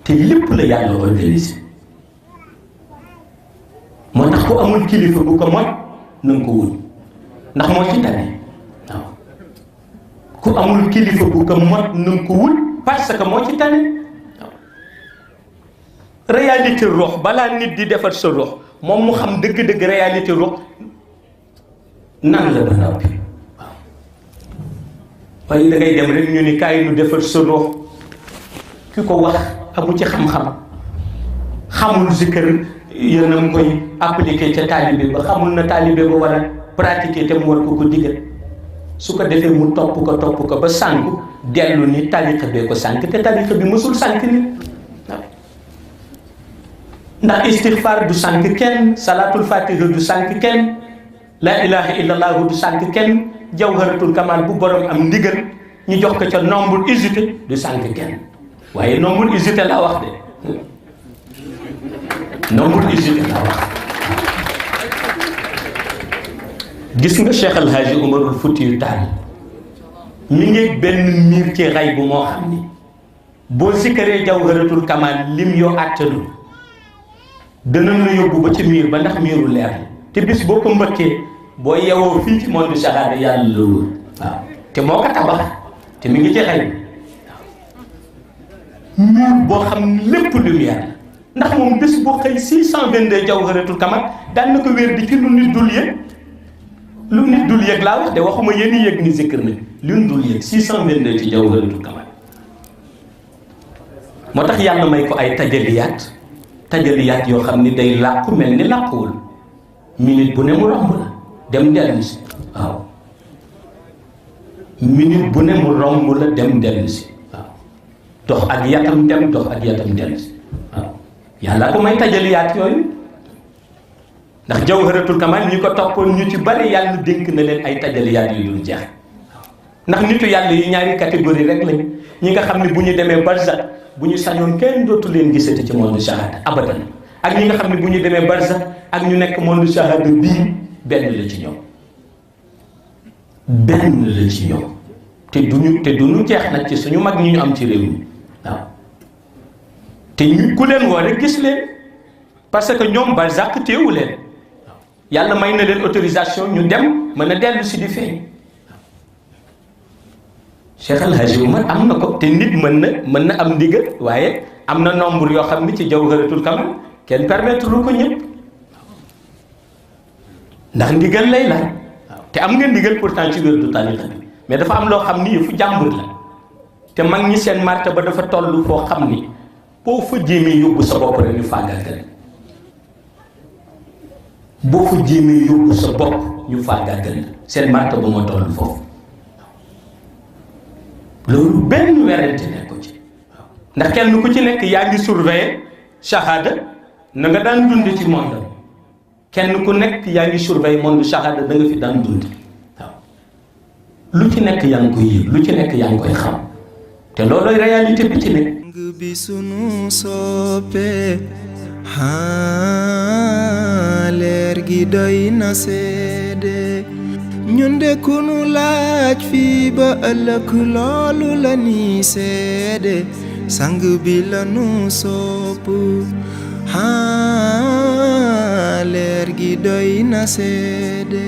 te lépp la yàlla organisé moo tax ku amul kilifa bu ko mooy na nga ko wut ndax moo ci tane waaw ku amul kilifa bu ko mot na nga ko wut parce que moo ci tane waaw réalité rox balaa nit di defar sa rox moom mu xam dëgg-dëgg réalité rox nan la ba noppi waaw waaye da ngay dem rek ñu ni kaay nu defar sa rox ki ko wax amu ci xam-xam xamul zikkër yéen a koy appliqué ca taalibe ba xamul na taalibe ba war a pratiquer te mu war ko ko digal su ko defee mu topp ko ba sànku dellu ni tariqa bee ko sànk te tariqa bi mësul sànk nit waaw ndax istixfaar du sànk kenn salaatul fatiha du sànk kenn la ilaha illallah du sànk kenn jawharatul kamal bu borom am ndigal ñu jox ko ca nombre usité du sànk kenn waaye nombre usité laa wax de nombre usité laa wax gis nga Cheikh El Hadji Umarul Fuutiyu Taal mi ngi benn miir ci ray bu moo xam ni boo sikkaree jawharatul kamal lim yoo àttalu dana la yóbbu ba ci miir ba ndax miiru leer la te bis boo ko mbëkkee boo yewoo fii ci monde shahada yàlla la wóor waaw te moo ko tabax te mi ngi ci ray miir boo xam ne lépp lumière la ndax moom bis boo xëy 622 jawharatul kamal daan na ko wér di ci lu nit dul yëg lu nit dul yëg laa wax de waxuma yéen i yëg ni zikr na lu nit dul yëg 622 ci jawharatul kamal moo tax yàlla may ko ay tajaliyaat yoo xam ni day làqu mel ni làquwul minute bu ne mu romb la dem dellu si waaw minute bu ne mu romb la dem dellu si waaw dox ak yatam dem dox ak yatam dellu si waaw yàlla ko may tajaliyaat yooyu ndax jawharatul kamal ñi ko toppoon ñu ci bari yàlla dénk na leen ay tajaliyaat yu dul jeex ndax nitu yàlla yi ñaari catégorie rek lañ ñi nga xam ne bu ñu demee barzak bu ñu sañoon kenn dootu leen gisati ci monde shahada abadan ak ñi nga xam ne bu ñu demee barzak ak ñu nekk monde shahada bii benn la ci ñoom benn la ci ñoom te duñu jeex nag ci suñu mag ñi ñu am ci réew mi waaw te ñu ku leen woo rek gis leen parce que ñoom barzak téewu leen yàlla may na leen autorisation ñu dem mën a dellu si di feeñ Cheikh El Hadji Oumar am na ko te nit mën na am ndigal waaye am na nombre yoo xam ni ci jawharatul kamal kenn permettre lu ko ñëpp ndax ndigal lay laaj waaw te am nga ndigal pourtant ci wér du tariqa bi mais dafa am loo xam ni yëfu jàmbur la te mag ñi seen marta ba dafa toll foo xam ni boo fa jéemee yóbbu sa bopp rek ñu faagaagal boo fa jéemee yóbbu sa bopp ñu faagaagal seen marta ba moo toll foofu loolu benn werante nekk ko ci ndax kenn ku ci nekk yaa ngi surveiller shahada na nga daan dund ci monde kenn ku nekk yaa ngi surveiller monde shahada da nga fi daan dund waaw lu ci nekk yaa ngi koy yëg lu ci nekk yaa ngi koy xam te loolooy réalité bi ci nekk bi sunu soppe leer gi doy na seede ñun de ku nu laaj fii ba ëllëg loolu la ni seede sang bi la nu sopp leer gi doy na seede